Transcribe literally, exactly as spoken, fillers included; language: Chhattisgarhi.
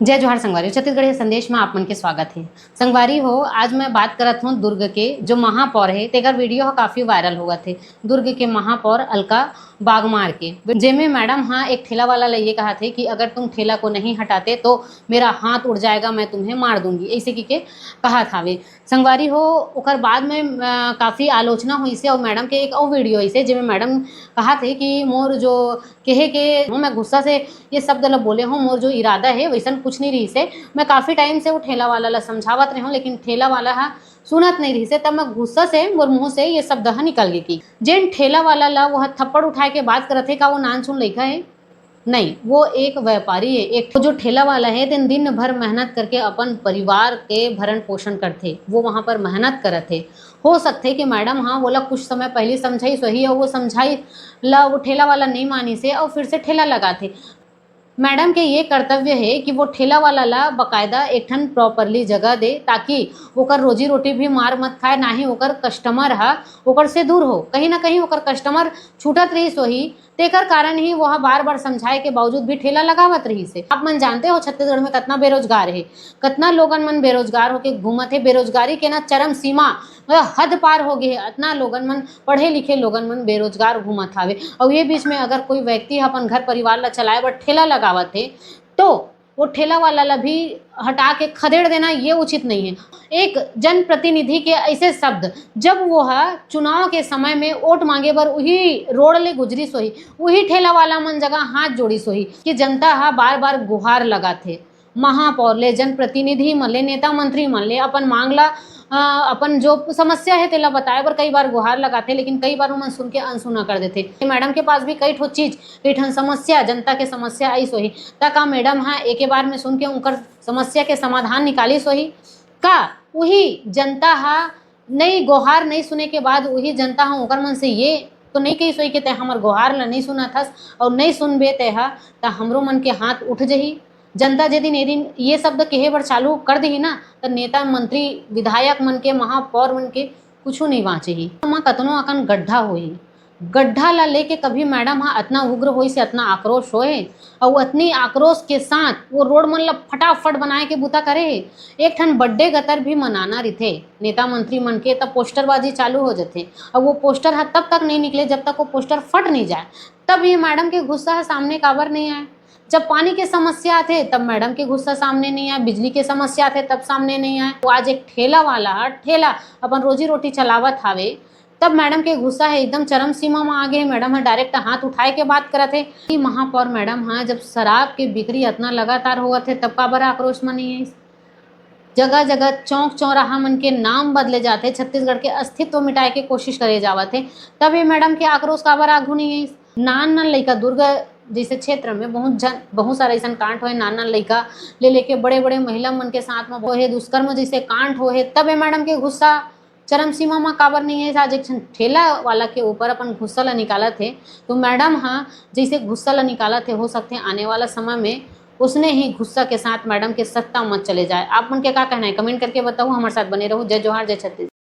जय जोहार संगवारी हो, छत्तीसगढ़िया संदेश में आप मन के स्वागत हे। संगवारी हो, आज मैं बात करत हूँ दुर्ग के जो महापौर हे, तेकर वीडियो ह काफी वायरल होवत हे। दुर्ग के महापौर अलका बागमार के, जेमे मैडम ह एक ठेला वाला ल ये कहत हे कि अगर तुम ठेला को नहीं हटाते तो मेरा हाथ उड़ जाएगा, मैं तुम्हें मार दूंगी, ऐसे की के कहत हावे। संगवारी हो, ओकर बाद में, अ, काफी आलोचना होइसे और मैडम के एक और वीडियो होइसे, जेमे मैडम कहत हे कि मोर जो कहे के हो, मैं गुस्सा से ये शब्द ल बोले हो, मोर जो इरादा हे वैसन कुछ नहीं रहिसे। मैं काफी टाइम से वो ठेला वाला ल समझावत रहे हूँ, लेकिन ठेला वाला ह सुनत नहीं रहिसे, तब मैं गुस्सा से मोर मुंह से ये शब्द ह निकल गे कि जेन ठेला वाला ल वो ह थप्पड़ उठाए के बात करत हे, का वो नानचुन लइका हे? नहीं, वो एक व्यापारी हे। एक जो ठेला वाला हे, दिन दिन भर मेहनत करके अपन परिवार के भरण पोषण करथे, वो वहां पर मेहनत करत हे। हो सकथे कि मैडम ह वोला कुछ समय पहले समझाइस होही, और वो समझाई ला वो ठेला वाला नहीं मानिस हे और फिर से ठेला लगाथे। मैडम के ये कर्तव्य हे कि वो ठेला वाला ला बकायदा एक ठन प्रॉपरली जगह दे, ताकि ओकर रोजी रोटी भी मार मत खाए, ना ही ओकर कस्टमर ह ओकर से दूर हो। कहीं ना कहीं ओकर कस्टमर छूटत रहिस होही, तेकर कारण ही वो ह बार बार समझाए के बावजूद भी ठेला लगावत रहिस हे। आप मन जानते हो, छत्तीसगढ़ में कतना बेरोजगार हे, कतना लोगन मन बेरोजगार होके घूमत हे। बेरोजगारी के ना चरम सीमा, मतलब हद पार हो गए हे। अतना लोगन मन, पढ़े लिखे लोगन मन बेरोजगार घूमत हावे। और ये बीच में अगर कोई व्यक्ति ह अपन घर परिवार ला चलाए बर ठेला लगावत हे, तो वो ठेला वाला ला भी हटा के खदेड़ देना ये उचित नहीं है। एक जनप्रतिनिधि के ऐसे शब्द, जब वो ह चुनाव के समय में वोट मांगे बर उही रोड ले गुजरिस होही, उही ठेला वाला मन जगह हाथ जोड़िस होही कि जनता ह बार बार गुहार लगाथे। महापौर ले, जनप्रतिनिधि मन ले, नेता मंत्री मन ले अपन मांग ला, अ, अपन जो समस्या हे तेला बताए बर कई बार गुहार लगाथे, लेकिन कई बार ओमन सुन के अनसुना कर देथे। मैडम के पास भी कई ठो चीज, कई ठन समस्या, जनता के समस्या आइस होही, त का मैडम ह एके बार में सुन के उनकर समस्या के समाधान निकालिस होही? का उही जनता ह नई गोहार नई सुने के बाद उही जनता ह ओकर मन से ये तो नई कहिस होही कि तैं हमर गोहार ल नई सुनत हस और नई सुनबे तैं ह, त हमरो मन के हाथ उठ जही। जनता जे दिन, ए दिन ये शब्द कहे बर चालू कर दिही ना, त नेता, मंत्री, विधायक मन के, महापौर मन के कुछु नई बांचही। ओमा कतनो अकन गड्ढा होही, गड्ढा ला लेके कभी मैडम ह अतना उग्र होइस हे, अतना आक्रोश होए, अउ अतनी आक्रोश के साथ वो रोड मन ला फटाफट बनाए के बूता करे हे। एक ठन बड्डे गतर भी मनाना रिथे नेता मंत्री मन के, तब पोस्टरबाजी चालू हो जथे। अब वो पोस्टर ह तब तक नहीं निकले जब तक वो पोस्टर फट नहीं जाए। तब ये मैडम के गुस्सा ह सामने काबर नहीं आए? जब पानी के समस्या आथे तब मैडम के गुस्सा सामने नहीं आए, बिजली के समस्या आथे तब सामने नहीं आए। वो आज एक ठेला वाला ह ठेला अपन रोजी रोटी चलावत हावे, तब मैडम के गुस्सा ह एकदम चरम सीमा म आ गे। मैडम ह डायरेक्ट हाथ उठाए के बात करत हे कि महापौर मैडम ह जब शराब के बिक्री अतना लगातार होवत हे तब काबर आक्रोश म नहीं आइस? जगह जगह चौक चौराहा मन के नाम बदले जाथे, छत्तीसगढ़ के अस्तित्व मिटाए के कोशिश करे जावत हे, तब ये मैडम के आक्रोश काबर आघू नहीं आइस? नान नान लइका, दुर्ग जैसे क्षेत्र में बहुत जन, बहुत सारा ऐसन कांड होए, नान नान लइका ले लेके बड़े बड़े महिला मन के साथ में होए, दुष्कर्म जैसे कांड होए, तब ये मैडम के गुस्सा चरम सीमा म काबर नहीं है? आज एक ठन ठेला वाला के ऊपर अपन गुस्सा ला निकालत हे, तो मैडम ह जैसे गुस्सा ला निकालत हे, हो सकथे आने वाला समय में उसने ही गुस्सा के साथ मैडम के सत्ता मत चले जाए। आप मन के का कहना है, कमेंट करके बताओ। हमारे साथ बने रहो। जय जोहार, जय छत्तीसगढ़।